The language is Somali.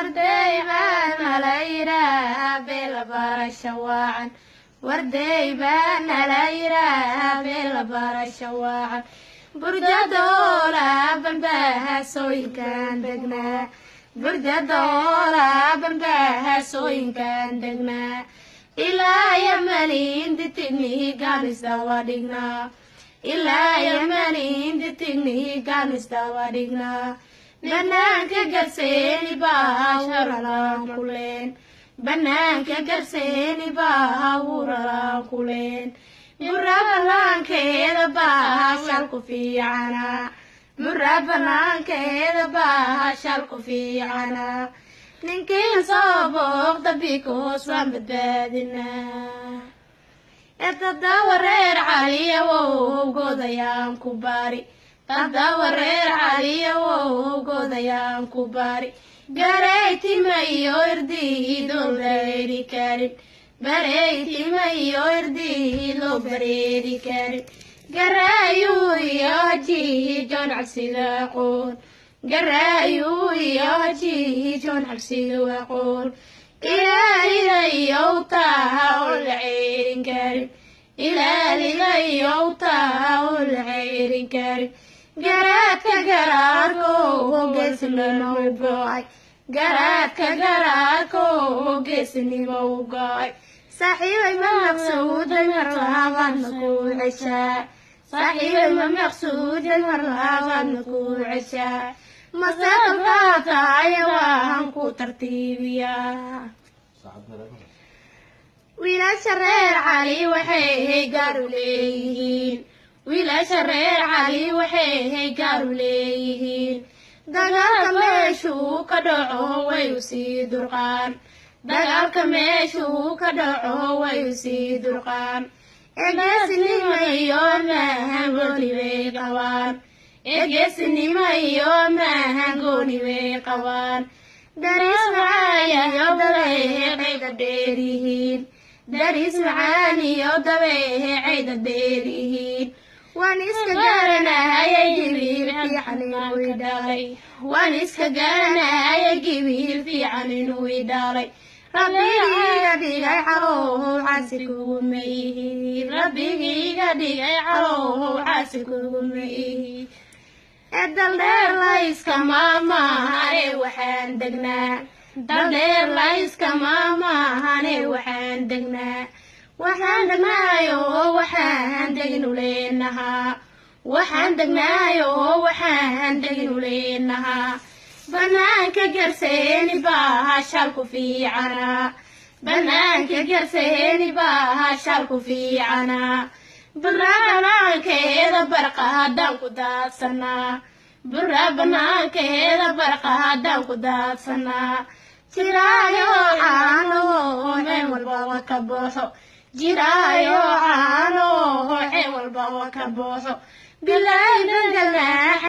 Warday baa nala yidhaa beel barasho waacan, warday baa nala yidhaa beel barasho waacan. Burjadoola banbahaasooyinkaan degnaa, burjadoola banbahaasooyinkaan degnaa. Ilaa yamaniin ditignihi gaanistawa dhignaa, ilaa yamaniin ditignihi gaanistawa dhignaa. Banaanka garseeni baa wuralaan kuleen, banaanka garseeni baa wuralaan kuleen. Mura banaankeeda baa shalku fiicanaa, mura banaankeeda baa shalku fiicanaa. Ninkiin soo booqda bikoos waan badbaadinaa. Tadawa reer caliya wow godayaan ku baari, tadawa reer caliya wow godayaan ku baari. Garaytima iyo irdiidoo bareeri karin, bareytima iyo irdiidoo bareeri karin. Garaayuu iyo hajiijoon cabsiga aqoon, garaayuu iyo hajiijoon cabsiga aqoon. Ilaalida iyo utaha oo la ceerin karin, ilaalida iyo utaha oo la ceerin karin. Garaadka garaarko geesnimo u go'ay, garaadka garaarko geesnimo u go'ay. Saaxiibay ma maqsuuday mar labaadna ku ceshaa, saaxiibay ma maqsuuday mar labaadna ku ceshaa. Masaafkaa tahay waan ku tartiibiyaa. Wiilasha reer cali waxay gaar u leeyihiin, wiilasha reer cali waxay gaar u leeyihiin. Dagaalka meeshuu ka dhaco way u sii durqaan, dagaalka meeshuu ka dhaco way u sii durqaan. Egeesnimo iyo maahan gooni bay qabaan, egeesnimo iyo maahan gooni bay qabaan. Daris macaan iyo dabeecayda dheer yihiin, daris macaan iyo dabeecayda dheer yihiin. Waan iska garanahayay gibiil fiican inuu i dhalay, waan iska garanahayay gibiil fiican inuu i dhalay. Rabbigiiga dhigay caloow caasi kuguma ihi, rabbigiiga dhigay caloow caasi kuguma ihi. Daldheer layska maamahane waxaan degnaa, daldheer layska maamahane waxaan degnaa. Waxaan degnaayo waxaan deginu leenahaa, waxaan degnaayo waxaan deginu leenahaa. Banaanka garseeni baa shalku fiicanaa, banaanka garseeni baa shalku fiicanaa. Bura banaankeeda barqa haddaan ku daadsanaa, bura banaankeeda barqa haddaan ku daadsanaa. Jiraayo caano ceen walbaba ka booxo, jiraayo caano ceen walbaba ka booxo. Bilaahi dangalnaa.